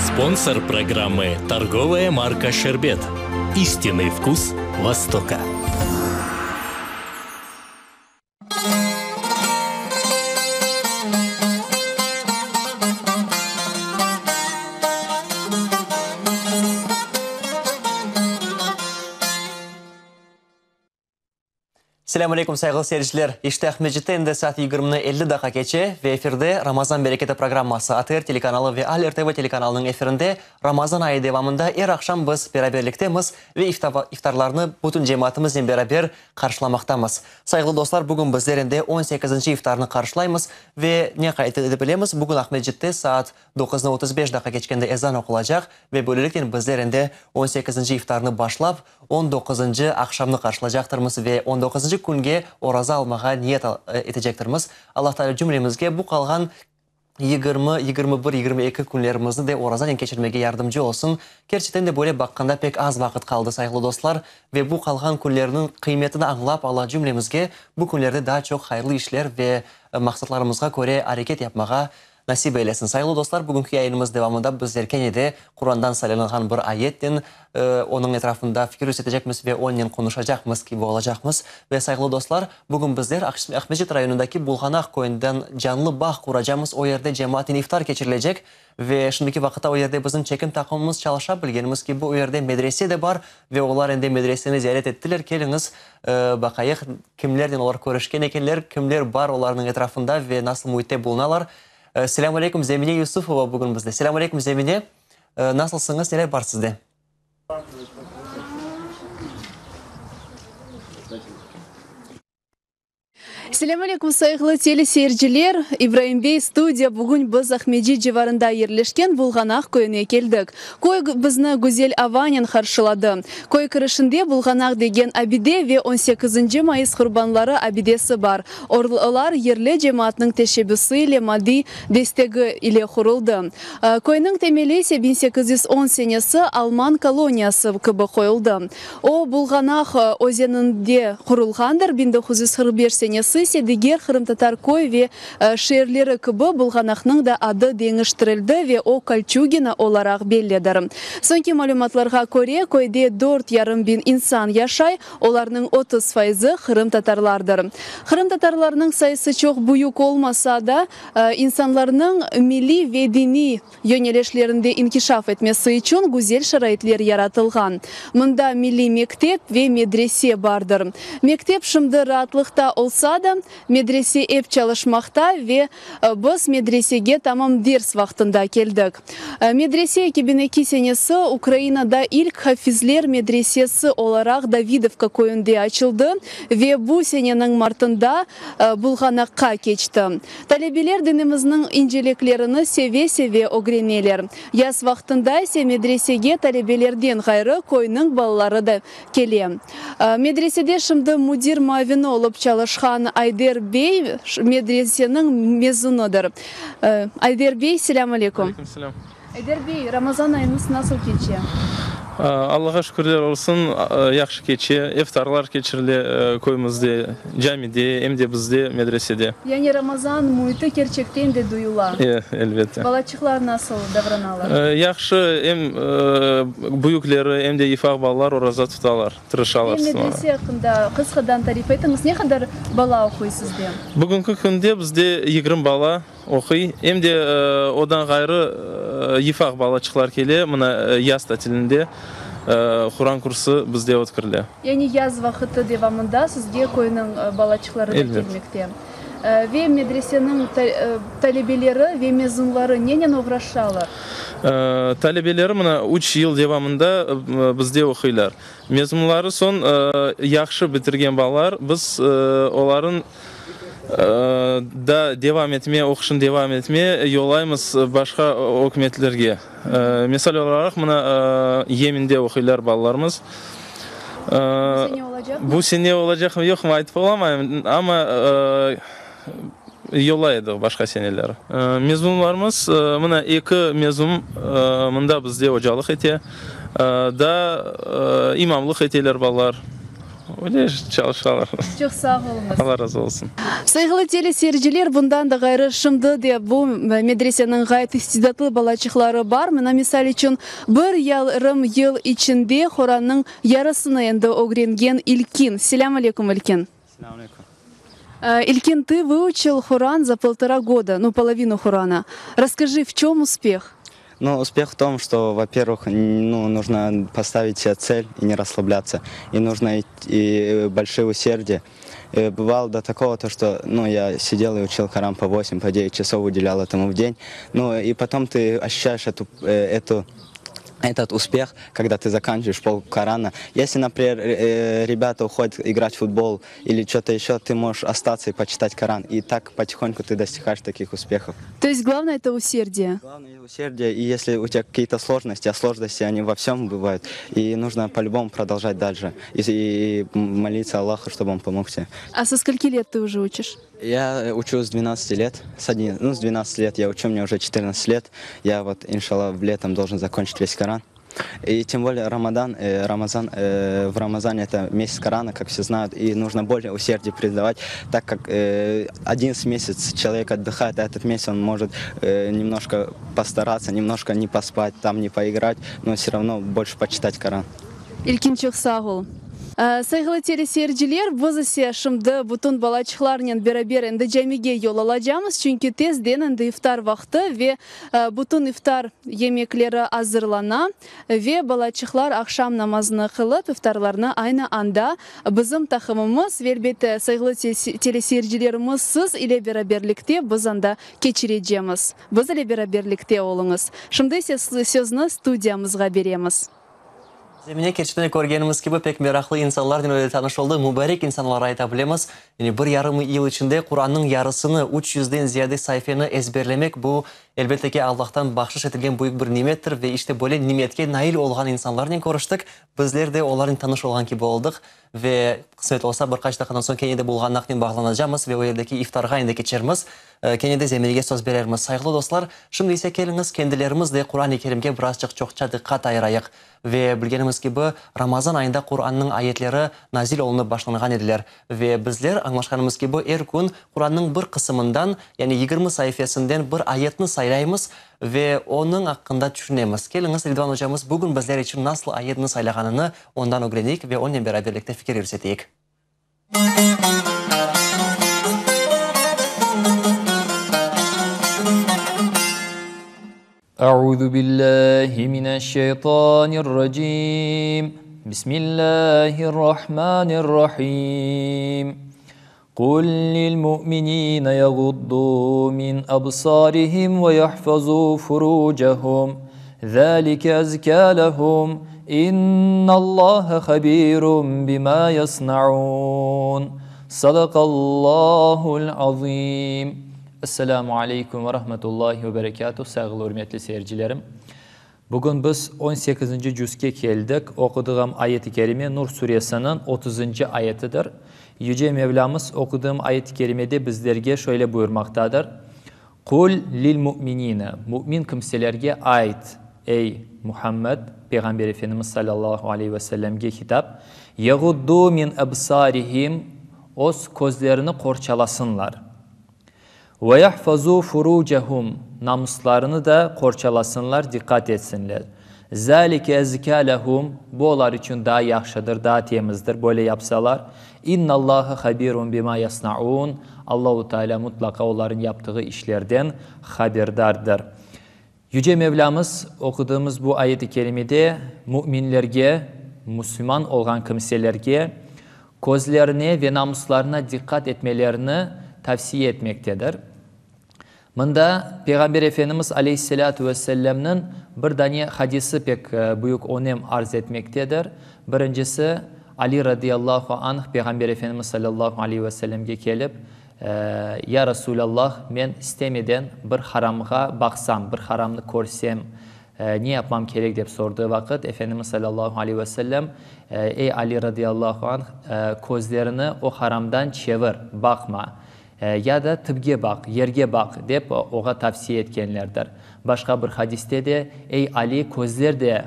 Sponsor programmı, torgovaya marka Şerbet. İstinный vkus Востока. Selâm aleyküm, sayğılı seyirciler! İşte Aqmescitte endi saat yigirmini 50 daqqa keçe ve efirde Ramazan bereketi programması ATR telekanalı ve Al RTV telekanalınıñ efirinde Ramazan ayı devamında er aqşam biz beraberliktemiz ve iftarlarnı bütün cemaatımıznen beraber qarşılamaqtamız. Sayğılı dostlar, bugün bizler endi on sekizinci iftarnı qarşılaymız ve ne qayd ete bilemiz, bugün Aqmescitte saat doquznı 35 daqqa keçkende ezan oqulacaq ve böyleliknen bizler endi on sekizinci iftarnı başlap, on doquzıncı aqşamnı qarşılacaqtırmız ve on doquzıncı künge oraza almağa niyet etecektirmiz. Allah Teala cümlemizge bu qalğan 20, 21, 22 künlerimizni de orazanen keçirmege yardımcı olsun. Kerçekten de böyle baqqanda pek az vaqıt qaldı, sayğılı dostlar, ve bu qalğan künlerniñ qıymetini añlap, Allah cümlemizge bu künlerde daa çoq hayırlı işler ve maqsatlarımızğa köre areket yapmağa Nasip eylesin. Sayğılı dostlar, bugünki yayınımız devamında bizler kene de Qurandan saylanılğan bir ayetten onıñ etrafında fikir yürsetecekmiz ve onnen qonuşacaqmız kibi olacaqmız. Ve sayğılı dostlar, bugün bizler Aqmescit rayonındaki Bulğanaq köyünden canlı bağ quracamız, o yerde cemaatnen iftar keçirilecek ve şimdiki vaqıtta o yerde bizim çekim taqımımız çalışa, bilgenimiz kibi, o yerde medrese de bar ve olar endi medreseni ziyaret ettiler. Keliñiz, baqayıq, kimlernen olar körüşken ekenler, kimler bar olarnıñ etrafında ve nasıl müitte bulunalar. Selâm aleyküm, Zemine Yusufova bugün bizde. Selâm aleyküm, Zemine, nasılsıñız, neler bar sizde? Selâm aleyküm, sayğılı teleseyirciler! İbraim bey, studiya, bugün biz Aqmescit civarında yerleşken Bulğanaq köyüne keldik. Köy bizni güzel avanen qarşıladı. Köy kirişinde Bulğanaq degen abide ve on sekizinci mayıs qurbanları abidesi bar. Olar yerli cemaatnıñ teşebbüsi ile maddiy destegi ile quruldı. Köyniñ temeli ise 1810 senesi alman koloniyası kibi qoyuldı. O, Bulğanaq özeninde qurulğandır, 1945 senesi ise diger qırımtatar köy ve şeerleri kibi Bulğanaqnıñ da adı deñiştirildi ve o Kolçugino olaraq bellidir. Soñki malümatlarğa köre, köyde dört yarım biñ insan yaşay, olarnıñ 30 fayızı qırımtatarlardır. Qırımtatarlarnıñ sayısı çoq büyük olmasa da, insanlarnıñ milliy ve diniy Yönelişlerinde inkişaf etmesi içün güzel şaraitler yaratılğan. Mında milliy mektep ve medrese bardır. Mektep şimdi raatlıqta olsa da, medrese ep çalışmaqta ve biz medresege tamam ders vaqtında keldik. Medrese 2002 senesi Ukrainada ilk hafizler medresesi olaraq Davidovka köyünde açıldı ve bu seneniñ martında Bulğanaqqa keçti. Talebeler dinimizniñ inceliklerini seve-seve ögreneler. Yaz vaqtında ise medresege talebelerden ğayrı köyniñ balaları da kele. Medresede şimdi müdir muavini olıp çalışqan Ayder bey medreseniñ mezunıdır. Ayder bey, selâm aleyküm. Aleyküm selâm. Ayder bey, Ramazan ayıñız nasıl keçe? Allağa şükürler olsun, yahşı keçe. Eftarlar keçirile köyümizde, camide, em de bizde, medresede. Yani Ramazan müiti kerçekten de duyula. E, elbette. Balaçıqlar nasıl davranalar? Yahşı, em büyükleri, em de yıfaq balalar oraza tutalar, tırışalar tutmağa. Ve medrese aqqında qısqadan tarif etiñiz, ne qadar bala oquy sizde? Bugünki künde bizde 20 bala. Oquy. Em de odan ğayrı yıfaq balaçıqlar kele, mına yaz tatilinde Quran kursı bizde ötkerile. Yani yaz vaqıtı devamında sizge köyniñ balaçıqları da kelmekte. Ve medreseniñ talebeleri ve mezunları nenen oğraşalar? Talebeleri mına üç yıl devamında bizde oquylar. Mezunları soñ yahşı bitirgen balalar, biz olarnıñ Da devam etme, oquşını devam etme yollaymız başqa ükümetlerge. Misal olaraq, mına Yemende oquylar balalarımız. Bu sene olacaqmı? Bu sene olacaqmı, yoqmı aytıp olamayım, amma yollay edik başqa seneleri. Mezunlarımız, mına eki mezun mında bizde ocalıq ete, daa imamlıq eteler balalar. Öyle çalışalar. Çoq sağ oluñız. Alla razı olsun. Sayğılı teleseyirciler, bundan da ğayrı, şimdi de bu medreseniñ ğayet istidatlı balaçıqları bar. Mına, misal içün, bir yarım yıl içinde Qorannıñ yarısını endi ögrengen İlkin. Selâm aleyküm, İlkin. Selâm aleyküm. İlkin, ты выучил Quran за полтора года, ну, половину Qurana. Rasskажи, в çöm uspeh? Ну, успех в том, что, во-первых, ну, нужно поставить себе цель и не расслабляться. И нужно и большое усердие. Бывало до такого, то, что ну, я сидел и учил Коран по 8, по 9 часов уделял этому в день. Ну, и потом ты ощущаешь эту, эту этот успех, когда ты заканчиваешь пол Корана. Если, например, ребята уходят играть в футбол или что-то еще, ты можешь остаться и почитать Коран. И так потихоньку ты достигаешь таких успехов. То есть главное это усердие? Главное усердие, и если у тебя какие-то сложности, а сложности они во всем бывают, и нужно по-любому продолжать дальше. И, и молиться Аллаху, чтобы он помог тебе. А со скольки лет ты уже учишь? Я учу с 12 лет, с 1, ну, с 12 лет я учу, мне уже 14 лет. Я вот, иншалла, в летом должен закончить весь Коран. И тем более Рамадан, э, Рамазан, э, в Рамазане это месяц Корана, как все знают, и нужно более усердие придавать, так как э, 11 месяц человек отдыхает, а этот месяц он может э, немножко постараться, немножко не поспать, там не поиграть, но все равно больше почитать Коран. İlkin çoq sağ ol. Sayğılı teleseyirciler, biz ise şimdi bütün balaçıqlarnen beraber endi camige yol alacamız, çünki tezden endi iftar vaqtı ve bütün iftar yemekleri azırlana ve balaçıqlar aqşam namazını qılıp, iftarlarını aynı anda bizim taqımımız ve elbette sayğılı teleseyircilerimiz siz ile beraberlikte biz anda keçirecemiz. Biz ile beraberlikte oluñız. Şimdi ise sözni studiyamızğa beremiz. Zemine, kerçekten körgenimiz kibi, pek meraqlı insanlarnen öyle tanış oldı, mubarek insanlar ayta bilemiz. Yani bir yarım yıl içinde Qurannıñ yarısını, üç yüzden ziyade saifeni ezberlemek, bu, elbette ki, Allahtan bahşış etilgen büyük bir nimettir ve işte böyle nimetke nail olğan insanlarnen körüştik. Bizler de olarnen tanış olğan kibi oldıq ve, qısmet olsa, bir qaç daqiqadan soñ kene de Bulğanaqnen bağlanacamız ve o yerdeki iftarğa endi keçermiz. Kene de Zemirge söz berermiz. Sayğılı dostlar, şimdi ise keliñiz, kendilerimiz de Quran-ı Kerimge birazcıq çoqça diqqat ayırayıq. Ve bilgenimiz kibi, Ramazan ayında Qurannıñ ayetleri nazil olunıp başlanğan ediler. Ve bizler, añlaşqanımız kibi, er kün Qurannıñ bir qısımından, yani 20 saifesinden bir ayetni saylaymız ve onıñ aqqında tüşünemiz. Keliñiz, Ridvan ocamız bugün bizler içün nasıl ayetni saylağanını ondan ögreneyik ve onen beraberlikte fikir yürseteyik. Euzu billahi mineşşeytanirracim. Bismillahirrahmanirrahim. Qul lil mu'minine yaguddu min absarihim ve yahfazu furucehum. Zalike ezkâ lehum. İnnallâhe habîrun bimâ yasnaûn. Sadakallâhu'l azîm. Esselamu aleykum ve rahmetullahi ve berekâtuh, sayğılı ürmetli seyircilerim. Bugün biz on sekizinci cüzke keldik. Oquduğım ayet-i kerime Nur suresiniñ otuzıncı ayetidir. Yüce Mevlâmız oquduğım ayet-i kerimede bizlerge şöyle buyurmaqtadır, Qul lil mu'minine, mümin kimselerge ayt, ey, Muhammed, Peyğamber Efendimiz salâllahu aleyhi ve sellemge hitap, yeğuddu min ebsarihim, öz közlerini qorçalasınlar, ve yahfazu furucehum, namuslarını da qorçalasınlar, diqqat etsinler, zalike ezkâ lehum, bu olar içün daa yahşıdır, daa temizdir, böyle yapsalar, İnnallâhe habirun bimâ yasnaûn, Allahu Tealâ mutlaqa olarıñ yaptığı işlerden haberdardır. Yüce Mevlâmız oqudığımız bu ayet-i kerimede müminlerge, müslüman olğan kimselerge közlerine ve namuslarına diqqat etmelerini tavsiye etmektedir. Mında Peyğamber Efendimiz aleyhisselâtu vesselâmnıñ bir dane hadisi pek büyük önem arz etmektedir. Birincisi, Ali radıyallahu anh Peyğamber Efendimiz salâllahu aleyhi ve sellemge kelip, Ya Resulallah, men istemeden bir haramğa baqsam, bir haramnı körsem, ne yapmam kerek dep sordığı vaqıt, Efendimiz salâllahu aleyhi ve sellem, Ey Ali radıyallahu anh, közlerini o haramdan çevir, baqma. Ya da tibge baq, yerge baq, dep oğa tavsiye etkenlerdir. Başqa bir hadiste de, Ey, Ali, közler de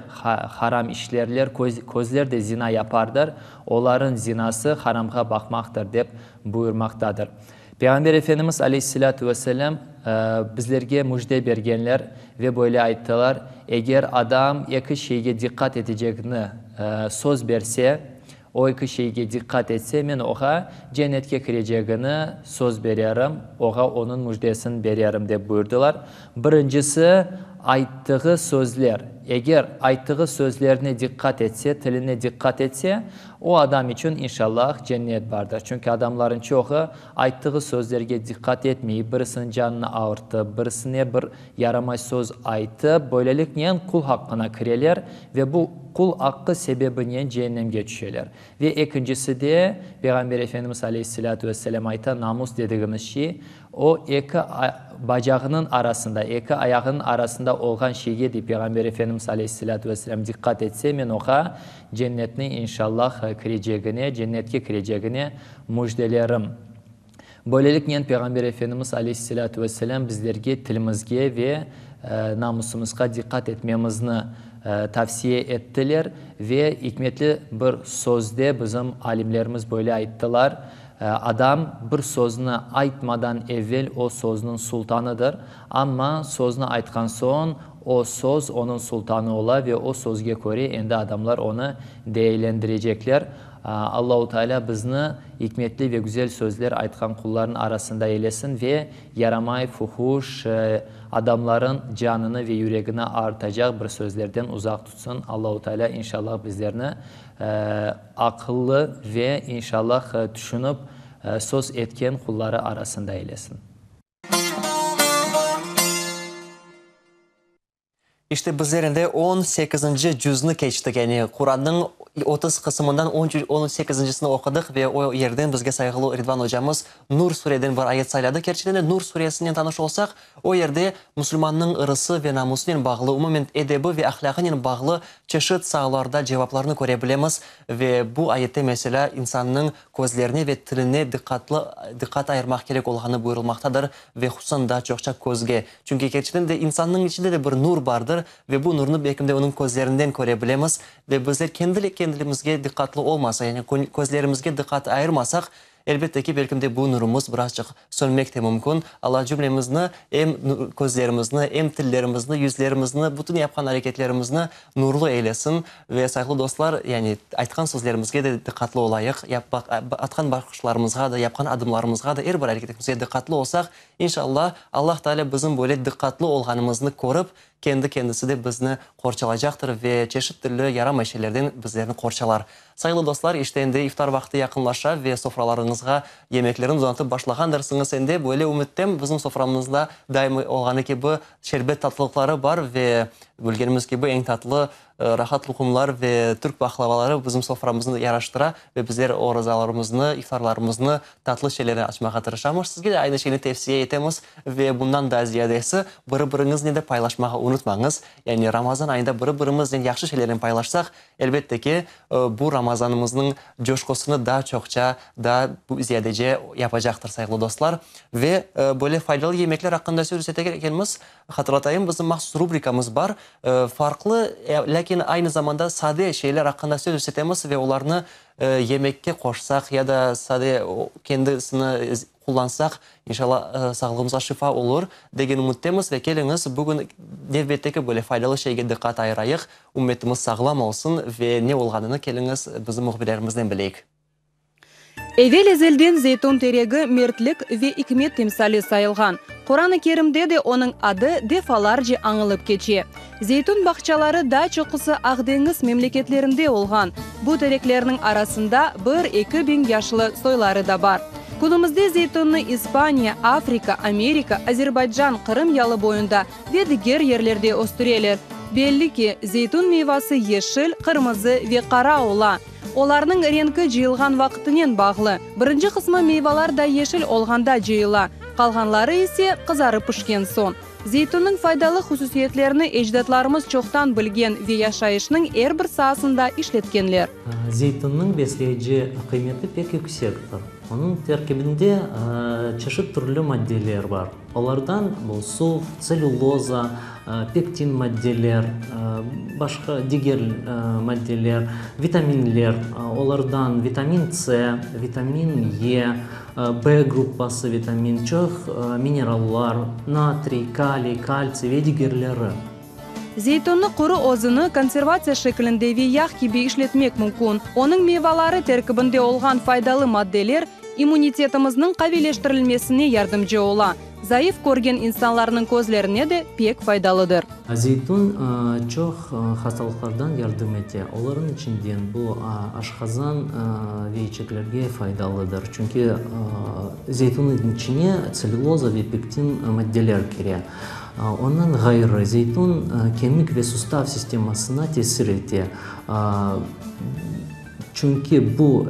haram işlerler, közler de zina yapardır, olarıñ zinası haramğa baqmaqtır, dep buyurmaqtadır. Peyğamber Efendimiz aleyhisselâtu vesselâm bizlerge müjde bergenler ve böyle ayttılar, Eger adam eki şeyge diqqat etecegini söz berse, o eki şeyge diqqat etse, men oğa cennetke kirecegini söz bererim, oğa onıñ müjdesini bererim, dep buyurdılar. Birincisi, ayttığı sözler. Eger ayttığı sözlerine diqqat etse, tiline diqqat etse, o adam içün, inşallah, cennet bardır. Çünki adamların çoğı ayttığı sözlerge diqqat etmeyip, birisiniñ canını ağırtıp, birisine bir yaramay söz aytıp, böyleliknen qul haqqına kireler ve bu qul aqqı sebebinen ceennemge tüşeler. Ve ekincisi de, Peyğamber Efendimiz aleyhisselâtu vesselâm ayta, namus dedigimiz şey, O eki bacağınıñ arasında, eki ayağınıñ arasında olğan şeyge, dey Peyğamber Efendimiz aleyhisselâtu vesselâm, diqqat etse, men oğa cennetni inşallah kirecegine, cennetke kirecegine müjdelerim. Böyleliknen, Peyğamber Efendimiz aleyhisselâtu vesselâm bizlerge tilimizge ve namusımızğa diqqat etmemizni tavsiye ettiler ve ikmetli bir sözde bizim alimlerimiz böyle ayttılar, Adam bir sözni aytmadan evel o sözniñ sultanıdır, amma sözni aytqan soñ o söz onıñ sultanı ola ve o sözge köre endi adamlar onı değerlendirecekler. Allahu Teala bizni ikmetli ve güzel sözler aytqan qullarnıñ arasında eylesin ve yaramay, fuhuş, adamların canını ve yüregini ağırtacaq bir sözlerden uzaq tutsın. Allahu Teala inşallah bizlerni Aqıllı ve, inşallah, tüşünip söz etken qulları arasında eylesin. İşte, bizler endi on sekizinci cüzni keçtik, yani Qurannıñ 30 qısımından on sekizincisini oqudıq ve o yerden bizge sayğılı Ridvan ocamız Nur sureden bir ayet sayladı. Kerçekten de Nur suresinen tanış olsaq, o yerde musulmannıñ ırısı ve namusınen bağlı, umumen edebi ve ahlâqınen bağlı çeşit saalarda cevaplarnı köre bilemiz ve bu ayette, meselâ, insannıñ közlerine ve tiline diqqatlı diqqat ayırmaq kerek olğanı buyurılmaqtadır ve hususan daa çoqça közge. Çünki kerçekten de insannıñ içinde de bir nur bardır ve bu nurnı belkim de onıñ közlerinden köre bilemiz ve bizler kendi kendilimizge diqqatlı olmasaq, yani közlerimizge diqqat ayırmasaq, Elbette ki, belkim de bu nurumız birazcıq sönmek de mümkün. Alla cümlemizni, em közlerimizni, em tillerimizni, yüzlerimizni, bütün yapqan areketlerimizni nurlu eylesin. Ve, sayğılı dostlar, yani aytqan sözlerimizge de diqqatlı olayıq, atqan baqışlarımızğa da, yapqan adımlarımızğa da, er bir areketimizge diqqatlı olsaq, inşalla, Allah Teala bizim böyle diqqatlı olğanımıznı körip, Kendi kendisi de bizni qorçalacaqtır ve çeşit türlü yaramay şeylerden bizlerni qorçalar. Sayğılı dostlar, işte endi iftar vaqtı yaqınlaşa ve sofralarıñızğa yemeklerni donatıp başlağandırsıñız. Endi böyle ümüttem, bizim soframızda daima olğanı kibi şerbet tatlılıqları bar ve bilgenimiz kibi eñ tatlı Rahat luqumlar ve türk baqlavaları bizim soframıznı yaraştıra ve bizler orazalarımıznı, iftarlarımıznı tatlı şeylernen açmağa tırışamız. Sizge de aynı şeyni tevsiye etemiz ve bundan daa ziyadesi, biri-biriñiznen de paylaşmağa unutmañız. Yani Ramazan ayında biri-birimiznen yahşı şeylernen paylaşsaq, elbette ki, bu Ramazanımıznıñ coşqusını daa çoqça, daa ziyadece yapacaqtır, sayğılı dostlar. Ve böyle faydalı yemekler aqqında söz eter ekenmiz, Hatırlatayım, bizim mahsus rubrikamız bar, farqlı, lâkin aynı zamanda sade şeyler aqqında söz yürsetemiz ve olarnı yemekke qoşsaq ya da sade kendisini qullansaq, inşallah, sağlığımızğa şifa olur, degen ümüttemiz. Ve keliñiz, bugün nevbetteki böyle faydalı şeyge diqqat ayırayıq, ümmetimiz sağlam olsun ve ne olğanını keliñiz, bizim mühbirlerimizden bileyik. Evel-ezelden zeytun teregi mertlik ve ikmet timsali sayılğan. Quran-ı Kerimde de onıñ adı defalarca añılıp keçe. Zeytun bağçaları daa çoqusı Aq deñiz memleketlerinde olğan. Bu tereklerniñ arasında bir-eki biñ yaşlı soyları da bar. Künümizde zeytunnı İspaniya, Afrika, Amerika, Azerbaycan, Qırım yalı boyunda ve diger yerlerde östüreler. Belli ki, zeytun meyvası yeşil, qırmızı ve qara ola. Olarnıñ renki cıyılğan vaqıtınen bağlı. Birinci qısmı meyvalar da yeşil olğanda cıyıla, qalğanları ise qızarıp pişken soñ. Zeytunnıñ faydalı hususiyetlerini ecdatlarımız çoqtan bilgen ve yaşayışnıñ er bir saasında işletkenler. Zeytunnıñ besleyici qıymeti pek yüksektir. Onıñ terkibinde çeşit türlü maddeler bar. Olardan bu suv, tselüloza. Pektin maddeler, başqa diger maddeler, vitaminler, olardan vitamin C, vitamin E, B gruppası vitamin, çoq minerallar, natriy, kaliy, kaltsiy ve digerleri. Zeytunnı quru özüni konservatsiya şeklinde ve yağ kibi işletmek mümkün. Onıñ meyvaları terkibinde olğan faydalı maddeler immunitetimizniñ qaviyleştirilmesine yardımcı ola. Zayıf körgen insanlarnıñ közlerine de pek faydalıdır. Zeytun çoq hastalıqlardan yardım ete. Olarnıñ içinden bu aşqazan ve içeklerge faydalıdır. Çünki zeytunnıñ içine tselüloza ve pektin maddeler kire. Ondan ğayrı, zeytun kemik ve sustav sistemasına tesir ete. Çünki bu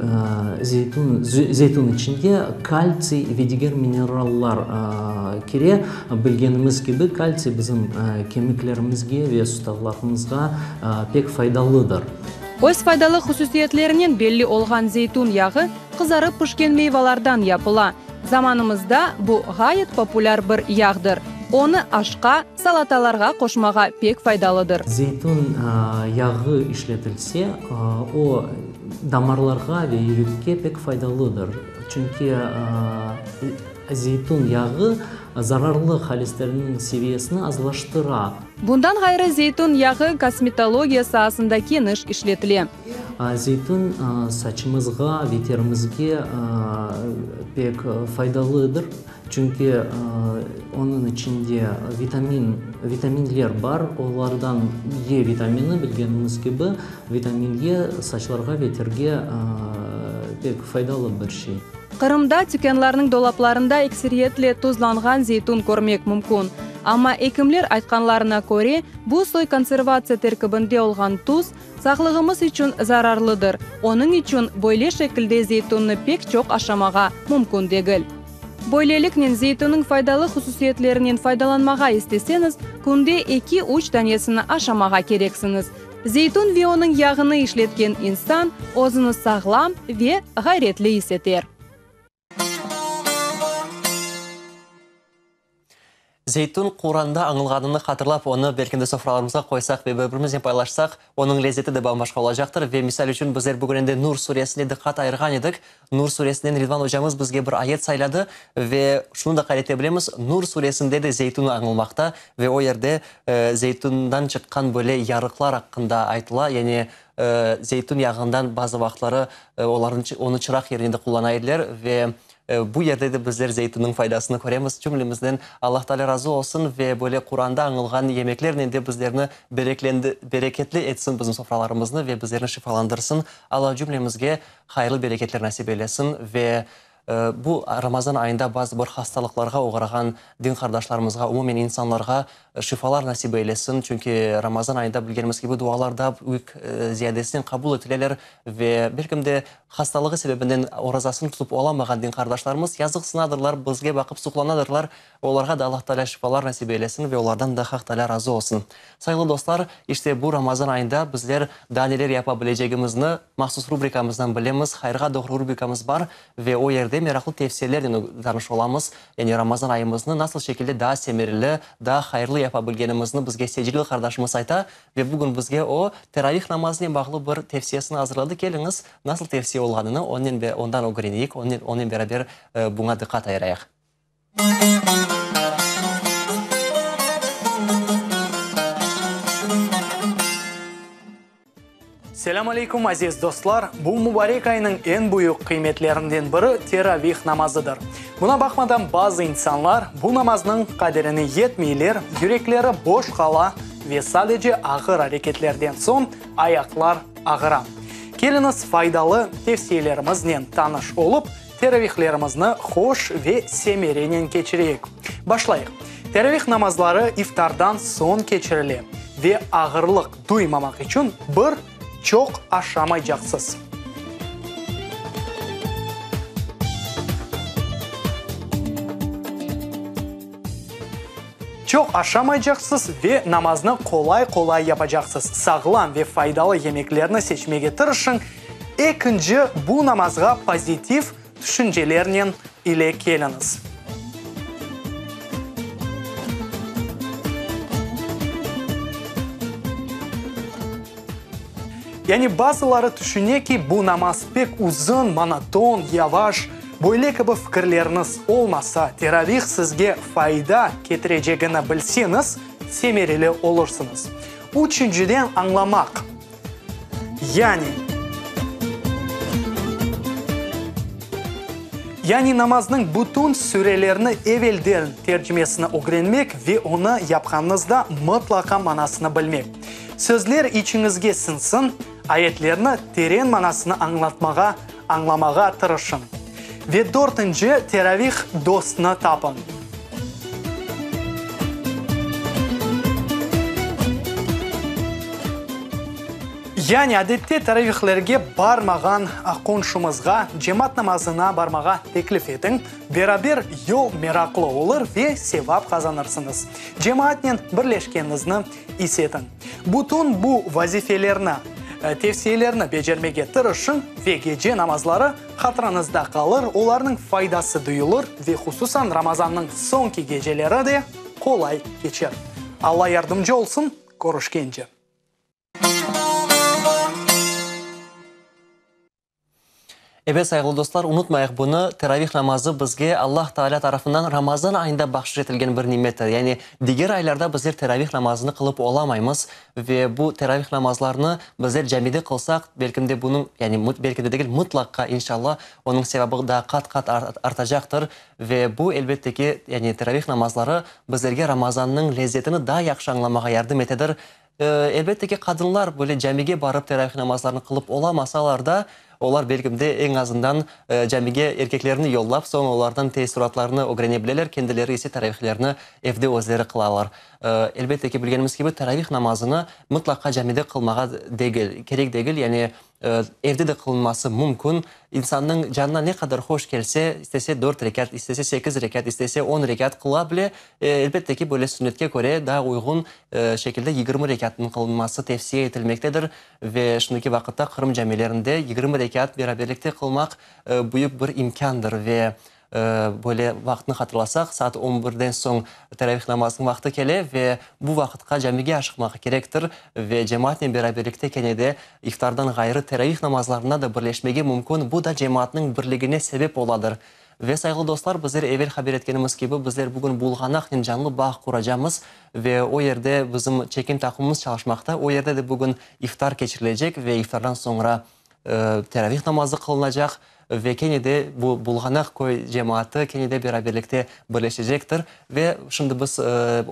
zeytun, zeytun içinde kaltsiy ve diger minerallar kire. Bilgenimiz kibi, kaltsiy bizim kemiklerimizge ve sustavlarımızğa pek faydalıdır. Öz faydalı hususiyetlerinen belli olğan zeytun yağı qızarıp pişken meyvalardan yapıla. Zamanımızda bu ğayet populâr bir yağdır. Onı aşqa, salatalarğa qoşmağa pek faydalıdır. Zeytun yağı işletilse, o, damarlarğa ve yürekke pek faydalıdır. Çünki zeytun yağı zararlı holesterinniñ seviyesini azlaştıra. Bundan ğayrı, zeytun yağı kosmetologiya saasında keniş işletile. Zeytun saçımızğa ve terimizge pek faydalıdır, çünki onıñ içinde vitamin, vitaminler bar, olardan E vitamini, bilgenimiz kibi, vitamin E saçlarğa ve terge pek faydalı bir şey. Qırımda tükânlarnıñ dolaplarında ekseriyetle tuzlanğan zeytun körmek mümkün. Amma ekimler aytqanlarına köre, bu soy konservatsiya terkibinde olğan tuz, Sağlığımız içün zararlıdır, onıñ içün böyle şekilde zeytunnı pek çoq aşamağa mümkün degil. Böyleliknen, zeytunnıñ faydalı hususiyetlerinen faydalanmağa isteseñiz, künde eki-üç danesini aşamağa kereksiñiz. Zeytun ve onıñ yağını işletken insan özüni sağlam ve ğayretli is eter. Zeytun Quranda añılğanını hatırlap, onı belki de sofralarımızğa qoysaq ve bir-birimiznen paylaşsaq, onıñ lezeti de bam-başqa olacaqtır. Ve misal içün, bizler bugün endi Nur suresine diqqat ayırğan edik. Nur suresinden Ridvan ocamız bizge bir ayet sayladı ve şunı da qayd ete bilemiz, Nur suresinde de zeytun añılmaqta ve o yerde zeytundan çıqqan böyle yarıqlar aqqında aytıla, yani zeytun yağından bazı vaqıtları olarnı, onı çıraq yerine de qullana ediler ve Bu yerde de bizler zeytunnıñ faydasını köremiz. Cümlemizden Allah Taalâ razı olsun ve böyle Quranda añılğan yemeklernen de bizlerni bereketli etsin bizim sofralarımıznı ve bizlerni şifalandırsın. Alla cümlemizge hayırlı bereketler nasip eylesin ve bu Ramazan ayında bazı bir hastalıqlarğa oğrağan din qardaşlarımızğa, umumen insanlarğa Şifalar nasip eylesin, çünki Ramazan ayında, bilgenimiz kibi, dualar daa büyük ziyadesinen qabul etileler ve belkim de hastalığı sebebinden orazasını tutıp olamağan din qardaşlarımız yazıqsınadırlar, bizge baqıp suqlanadırlar. Olarğa da Allah Taalâ şifalar nasip eylesin ve olardan da Haq Taalâ razı olsun. Sayğılı dostlar, işte bu Ramazan ayında bizler daa neler yapa bilecegimizni mahsus rubrikamızdan bilemiz. Hayırğa doğru rubrikamız bar ve o yerde meraqlı tevsiyelernen tanış olamız. Yani Ramazan ayımıznı nasıl şekilde daa semereli, daa hayırlı yapa bilgenimizni bizge Secilil qardaşımız ayta ve bugün bizge o, teravih namazınen bağlı bir tevsiyesini azırladı. Keliñiz, nasıl tevsiye olğanını onen ondan ögreneyik, onen beraber buña diqqat ayırayıq. Selâm aleyküm, aziz dostlar! Bu mubarek aynıñ eñ büyük qıymetlerinden biri teravih namazıdır. Buna baqmadan, bazı insanlar bu namaznıñ qadirine yetmeyler, yürekleri boş qala ve sadece ağır areketlerden soñ ayaqlar ağıra. Keliñiz, faydalı tevsiyelerimiznen tanış olıp, teravihlerimizni hoş ve semerenen keçireyik. Başlayıq. Teravih namazları iftardan soñ keçirile ve ağırlıq duymamaq içün bir çoq aşamaycaqsız. Çoq aşamaycaqsız ve namaznı qolay-qolay yapacaqsız. Sağlam ve faydalı yemeklerni seçmege tırışıñ. Ekinci, bu namazğa pozitiv tüşüncelernen ile keliñiz. Yani bazıları tüşüne ki, bu namaz pek uzun, monoton, yavaş. Böyle kibi fikirleriñiz olmasa, teravih sizge fayda ketirecegini bilseñiz, semereli olursıñız. Üçünciden, añlamaq. Yani. Yani namaznıñ bütün sürelerini evelden tercimesini ögrenmek ve onı yapqanıñızda mıtlaqa manasını bilmek. Sözler içiñizge siñsin, ayetlerni teren manasını añlatmağa, añlamağa tırışıñ. Ve dörtünci, teravih dostnı tapıñ. Yani adette teravihlerge barmağan qonşumızğa cemaat namazına barmağa teklif etiñ, beraber yol meraqlı olur ve sevap qazanırsıñız. Cemaatnen birleşkeniñizni is etiñ. Bütün bu vazifelerni, tevsiyelerni becermege tırışıñ ve gece namazları hatırañızda qalır, olarnıñ faydası duyulır ve hususan Ramazannıñ soñki geceleri de qolay keçer. Alla yardımcı olsun, körüşkence! Ebet, sayğılı dostlar, unutmayıq bunı, teravih namazı bizge Allah Taalâ tarafından Ramazan ayında bahşış etilgen bir nimettir. Yani diger aylarda bizler teravih namazını qılıp olamaymız ve bu teravih namazlarını bizler camide qılsaq, belkim de bunıñ, yani belki de degil, mıtlaqqa, inşallah, onıñ sevabı daa qat-qat artacaqtır. Ve bu, elbette ki, yani teravih namazları bizlerge Ramazannıñ lezzetini daa yahşı añlamağa yardım etedir. Elbette ki, qadınlar böyle camige barıp teravih namazlarını qılıp olamasalar da, olar belkim de eñ azından camige erkeklerini yollap, soñ olardan teessuratlarını ögrene bileler, kendileri ise teravihlerni evde özleri qılalar. Elbette ki, bilgenimiz kibi, teravih namazını mıtlaqa camide qılmağa degil, kerek degil, yani Evde de qılınması mümkün. İnsannıñ canına ne qadar hoş kelse, istese dört rekât, istese sekiz rekât, istese on rekât qıla bile. Elbette ki, böyle sünnetke köre daa uyğun şekilde 20 rekâtnıñ qılınması tevsiye etilmektedir. Ve şimdiki vaqıtta Qırım camilerinde 20 rekât beraberlikte qılmaq büyük bir imkândır. Ve Böyle vaqıtnı hatırlasaq, saat on birden soñ teravih namazınıñ vaqtı kele ve bu vaqıtqa camige aşıqmaq kerektir ve cemaatnen beraberlikte kene de iftardan ğayrı teravih namazlarına da birleşmege mümkün, bu da cemaatnıñ birligine sebep oladır. Ve, sayğılı dostlar, bizler evel haber etkenimiz kibi, bizler bugün Bulğanaqnen canlı bağ quracamız ve o yerde bizim çekim taqımımız çalışmaqta, o yerde de bugün iftar keçirilecek ve iftardan soñra teravih namazı qılınacaq ve kene de bu Bulğanaq köy cemaatı kene de beraberlikte birleşecektir. Ve şimdi biz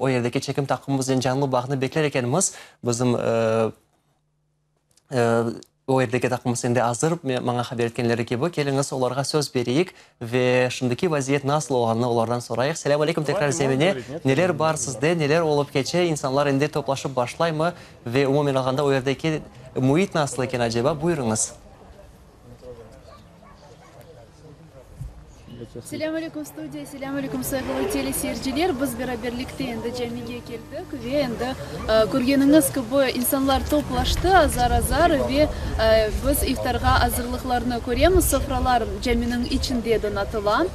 o yerdeki çekim taqımımıznen canlı bağnı bekler ekenmiz, bizim o yerdeki taqımımız endi azır, maña haber etkenleri kibi, keliñiz olarğa söz bereyik ve şimdiki vaziyet nasıl olğanını olardan sorayıq. Selâm aleyküm tekrar Zemine, neler bar sizde, neler olıp keçe, insanlar endi toplaşıp başlaymı? Ve umumen alğanda o yerdeki müit nasıl eken aceba? Buyurıñız. Selâm aleyküm, studiya, selâm aleyküm, sayğılı teleseyirciler. Biz beraberlikte endi camige keldik ve endi körgeniñiz kibi insanlar toplaştı azar-azar ve biz iftarğa azırlıqlarnı köremiz. Sofralar caminiñ içinde donatıla.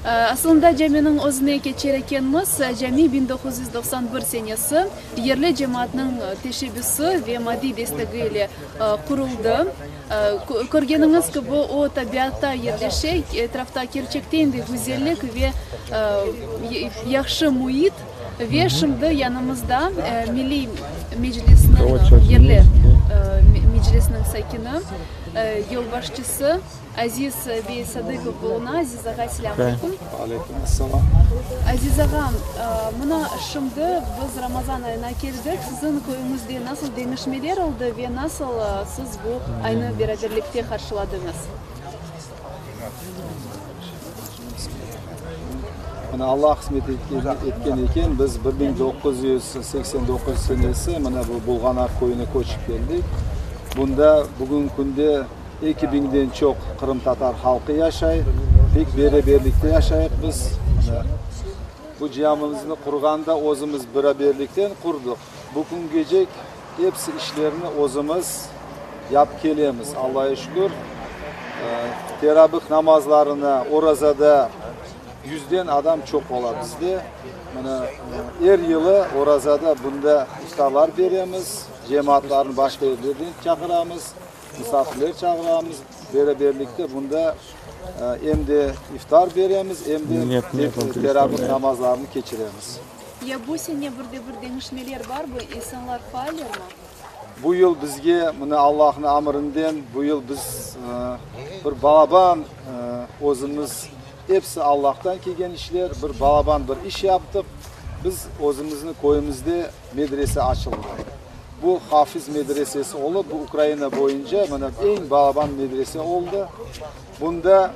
Asılında caminiñ özüne keçer ekenmiz, cami 1991 senesi Yerli cemaatnıñ teşebbüsi ve maddiy destegi ile quruldı. Körgeniñiz kibi, o, tabiatta yerleşe, etrafta kerçekten de güzellik ve yahşı müit. Ve şimdi yanımızda Milliy Meclisniñ, yerli meclisniñ sakini, yolbaşçısı Aziz bey Sadıkov buluna. Aziz ağa, selâm aleyküm. Aleyküm assalam. Aziz ağa, mına şimdi biz Ramazan ayına keldik. Siziñ köyüñizde nasıl deñişmeler oldı ve nasıl siz bu aynı beraberlikte qarşıladıñız? Mına Allah qısmet etken eken, biz 1989 senesi mına bu Bulğanaq köyüne köçip keldik. Bunda bugünki künde Eki biñden çoq qırımtatar halqı yaşay. Pek beraberlikte yaşayıq biz. Mına, bu camimizni qurğanda özümiz beraberlikten qurdıq. Bu küngecek episi işlerni özümiz yapıp kelemiz, Allağa şükür. Terabih namazlarına, orazada yüzden adam çoq ola bizde. Mına, er yılı orazada bunda iftarlar beremiz. Cemaatlarnı başqa yerlerden çağıramız, misafirler çağıramız. Beraberlikte bunda em de iftar beremiz, em de teravih namazlarını keçiremiz. Ya bu sene bir de bir deñişmeler barmı, insanlar faallermi? Bu yıl bizge, mına Allahnıñ amırınden, bu yıl biz bir balaban özümiz, episi Allahtan kelgen işler, bir balaban bir iş yaptıq. Biz özümizniñ köyümizde medrese açıldı. Bu Hafiz medresesi olıp, bu Ukraina boyunca mına eñ balaban medrese oldı. Bunda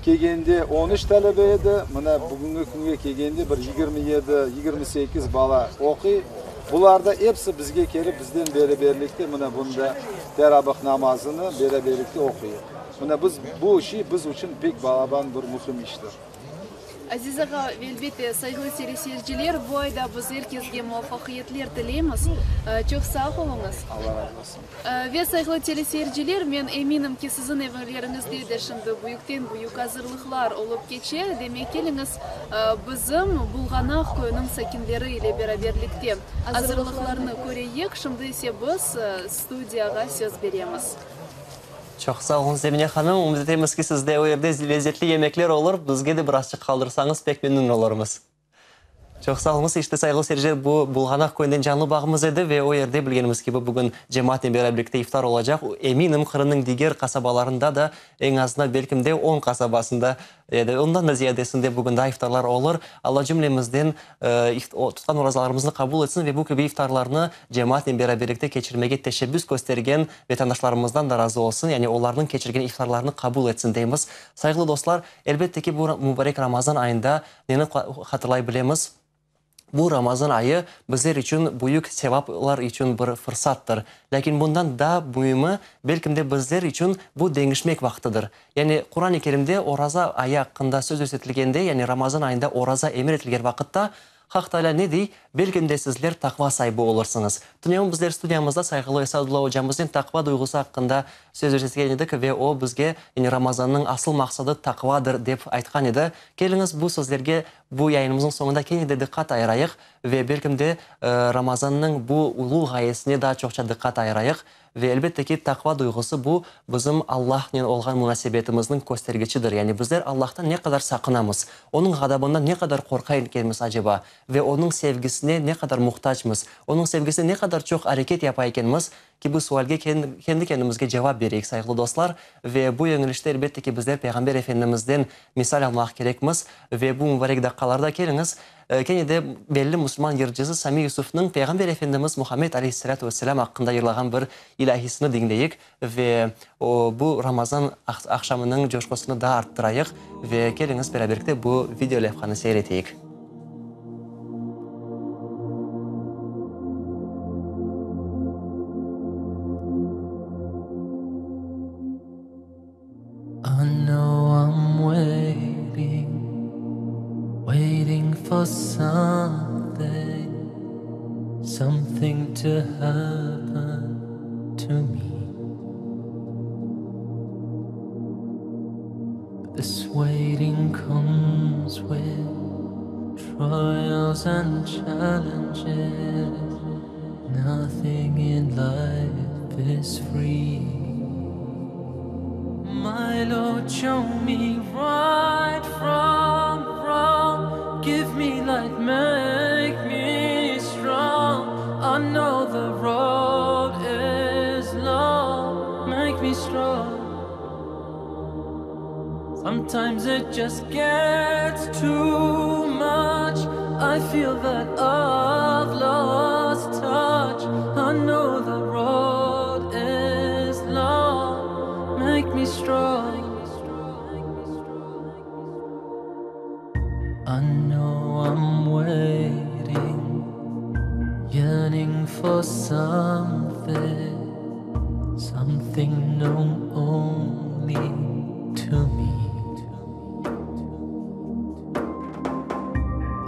kelgende on üç talebe edi, mına bugüngi künge kelgende bir 27, 28 bala oquy. Bular da episi bizge kelip, bizden beraberlikte mına bunda terabih namazını beraberlikte oquyıq. Mına biz bu şey biz içün pek balaban bir mühim iştir. Aziz ağa, ve elbette, sayğılı teleseyirciler, bu ayda biz er kesge muvafaqiyetler tileymiz. Çoq sağ oluñız. Alla razı olsun. Ve, sayğılı teleseyirciler, men eminim ki, siziñ evleriñizde de şimdi büyükten-büyük azırlıqlar olıp keçe. Demek, keliñiz, bizim Bulğanaq köyüniñ sakinleri ile beraberlikte azırlıqlarnı köreyik. Şimdi ise biz studiyağa söz beremiz. Çoq sağ oluñız, Emine hanım. Ümüt etemiz ki, sizde o yerde lezetli yemekler olur. Bizge de birazçıq qaldırsañız, pek memnün olurmız. Çoq sağ oluñız. İşte, sayğılı seyirciler, bu Bulğanaq köyünden canlı bağımız edi ve o yerde, bilgenimiz kibi, bugün cemaatnen beraberlikte iftar olacaq. Eminim, Qırımnıñ diger qasabalarında da, eñ azından, belkim de, on qasabasında, ya da ondan da ziyadesinde bugün daa iftarlar olur. Alla cümlemizden tutqan orazalarımıznı qabul etsin ve bu kibi iftarlarnı cemaatnen beraberlikte keçirmege teşebbüs köstergen vetandaşlarımızdan da razı olsun, yani olarnıñ keçirgen iftarlarını qabul etsin deymiz. Sayğılı dostlar, elbette ki, bu mubarek Ramazan ayında neni hatırlay bilemiz? Bu Ramazan ayı bizler içün büyük sevaplar içün bir fırsattır. Lâkin bundan daa müimi, belkim de bizler içün bu deñişmek vaqtıdır. Yani Quran-ı Kerimde oraza ayı aqqında söz yürsetilgende, yani Ramazan ayında oraza emir etilgen vaqıtta, Haq Taalâ ne dey? Belkim de sizler taqva saibi olursıñız. Tünevin bizler studiyamızda sayğılı Esadullah ocamıznen taqva duyğusı aqqında söz yürsetken edik ve o bizge, yani Ramazannıñ asıl maqsadı taqvadır, dep aytqan edi. Keliñiz bu sözlerge Bu yayınımıznıñ soñunda kene de diqqat ayırayıq ve belkim de Ramazannıñ bu ulu ğayesine daa çoqça diqqat ayırayıq. Ve elbette ki, taqva duyğusı bu, bizim Allahnen olğan munasebetimizniñ köstergiçidir. Yani bizler Allahtan ne qadar saqınamız, Onıñ ğadabından ne qadar qorqa ekenmiz aceba ve Onıñ sevgisine ne qadar muhtacmız, Onıñ sevgisine ne qadar çoq areket yapa ekenmiz kibi sualge kendi kendimizge cevap bereyik, sayğılı dostlar. Ve bu yöñelişte, elbette ki, bizler Peyğamber Efendimizden misal almaq kerekmiz. Ve bu mübarek daqqalarda keliñiz, kene de belli musulman yırcısı Sami Yusufnıñ Peyğamber Efendimiz Muhammed aleyhissalâtu vesselâm aqqında yırlağan bir ilâhisini diñleyik ve bu Ramazan aqşamınıñ coşqusını daa arttırayıq. Ve keliñiz, beraberlikte bu video levhanı seyir eteyik. I know I'm waiting, waiting for something, something to happen to me. This waiting comes with trials and challenges. Nothing in life is free. My Lord, show me right from wrong. Give me light, make me strong. I know the road is long. Make me strong. Sometimes it just gets too much. I feel that I've lost touch. I know the road is long. Make me strong. I know I'm waiting, yearning for something, something known only to me.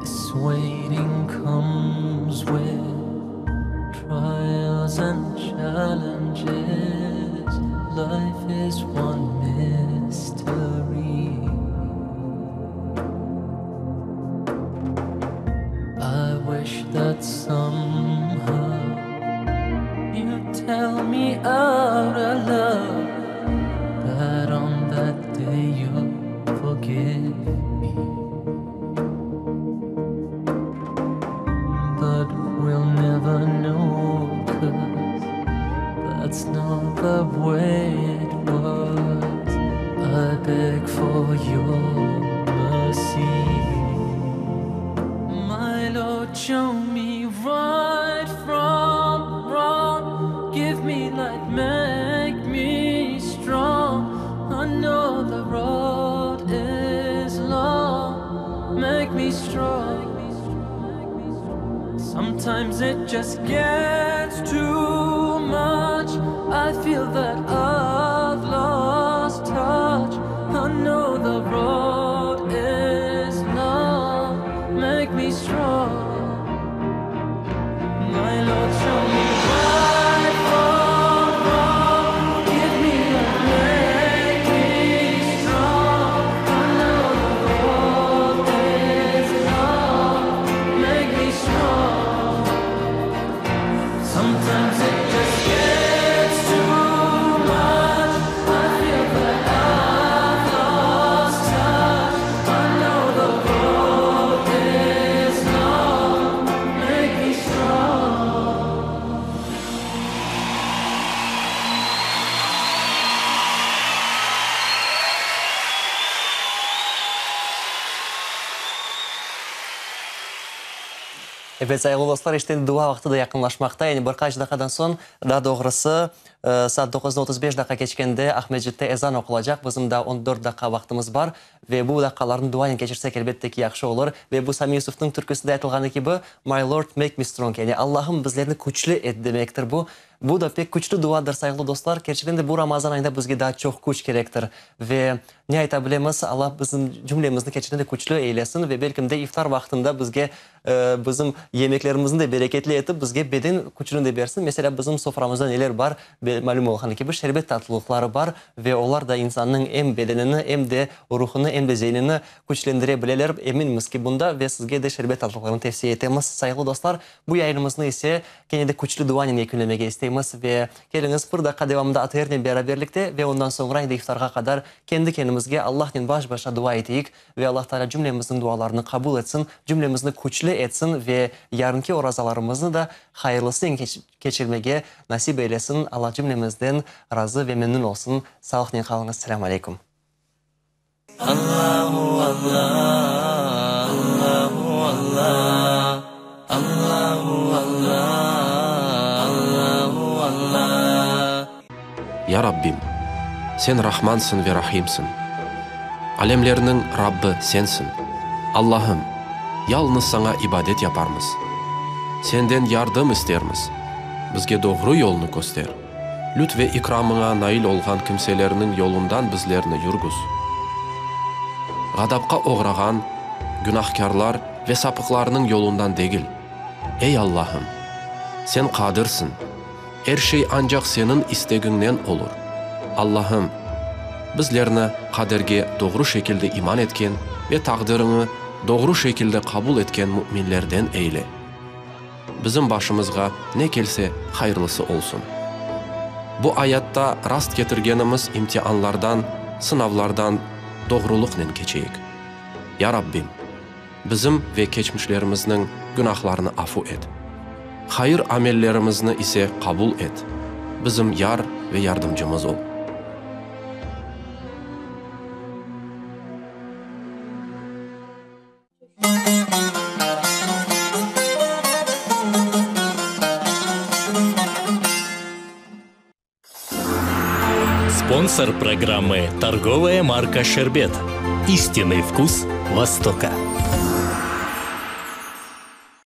This waiting comes with trials and challenges. Life is one mystery. I wish that somehow. the way it was. I beg for your mercy. My Lord, show me right from wrong. Give me light, make me strong. I know the road is long. Make me strong. Sometimes it just gets too much. I feel that I've lost touch. I know the road is long. Make me strong. My Lord, show me right from wrong. Give me light, make me strong. I know the road is long. Make me strong. Sometimes it just gets too much. I feel that I've lost touch. I know the road is long. Make me strong. Ebet, sayğılı dostlar, işte dua vaqtı da yaqınlaşmaqta. Yani bir qaç daqqadan soñ, daa doğrusı, saat doquznı 35 daqqa keçkende Aqmescitte ezan oqulacaq. Bizim daa 14 daqqa vaqtımız bar ve bu daqqalarnı duanen keçirsek, elbette ki, yahşı olur. Ve bu Sami Yusufnıñ türküsinde aytılğanı kibi, My Lord, make me strong, yani Allahım, bizlerni küçlü et demektir bu. Bu da pek küçlü duadır, sayğılı dostlar. Kerçekten de bu Ramazan ayında bizge daa çoq küç kerektir. Ve ne ayta bilemiz, Allah bizim cümlemizni kerçekten de küçlü eylesin ve belkim de iftar vaqtında bizge bizim yemeklerimizni de bereketli etip, bizge beden küçüni de bersin. Meselâ, bizim soframızda neler bar, malüm olğanı kibi, şerbet tatlılıqları bar ve olar da insannıñ em bedenini, em de ruhunı, em de zeinini küçlendire bileler. Eminmiz ki, bunda ve sizge de şerbet tatlılıqlarını tevsiye etemiz, sayğılı dostlar. Bu yayınımıznı ise kene de küçlü duanen yekünlemege isteymiz ve keliñiz, bir daqqa devamında ATRnen beraberlikte ve ondan soñra endi iftarğa qadar kendi kendimizge Allahnen baş-başa dua eteyik ve Allah Teala cümlemizniñ dualarını qabul etsin, cümlemizni küçlü etsin ve yarınki orazalarımıznı da hayırlısınen keçirmege nasip eylesin. Allah cümlemizden razı ve memnün olsun. Sağlıqnen qalıñız. Selâm aleyküm. Allahu Allah, Allahu Allah, Allahu Allah, Allahu Allah. Ya Rabbim, Sen Rahmansıñ ve Rahimsiñ, alemlerniñ Rabbi Sensiñ. Allahım, yalnız Saña ibadet yaparmız, Senden yardım istermiz, bizge doğru yolnı köster. Lüt ve ikramıña nail olğan kimselerniñ yolundan bizlerni yürgüz. Ğadapqa oğrağan günahkârlar ve sapıqlarnıñ yolundan degil. Ey, Allahım! Sen Qadirsiñ, er şey ancaq Seniñ istegiñnen olur. Allahım! Bizlerni qaderge doğru şekilde iman etken ve taqdiriñi doğru şekilde qabul etken müminlerden eyle. Bizim başımızğa ne kelse, hayırlısı olsun. Bu ayatta rast ketirgenimiz imtianlardan, sınavlardan doğrulıqnen keçeyik. Ya Rabbim, bizim ve keçmişlerimizniñ günahlarını afu et. Hayır amellerimizni ise qabul et. Bizim yar ve yardımcımız ol. Спонсор программы «Торговая марка «Шербет». Истинный вкус Востока.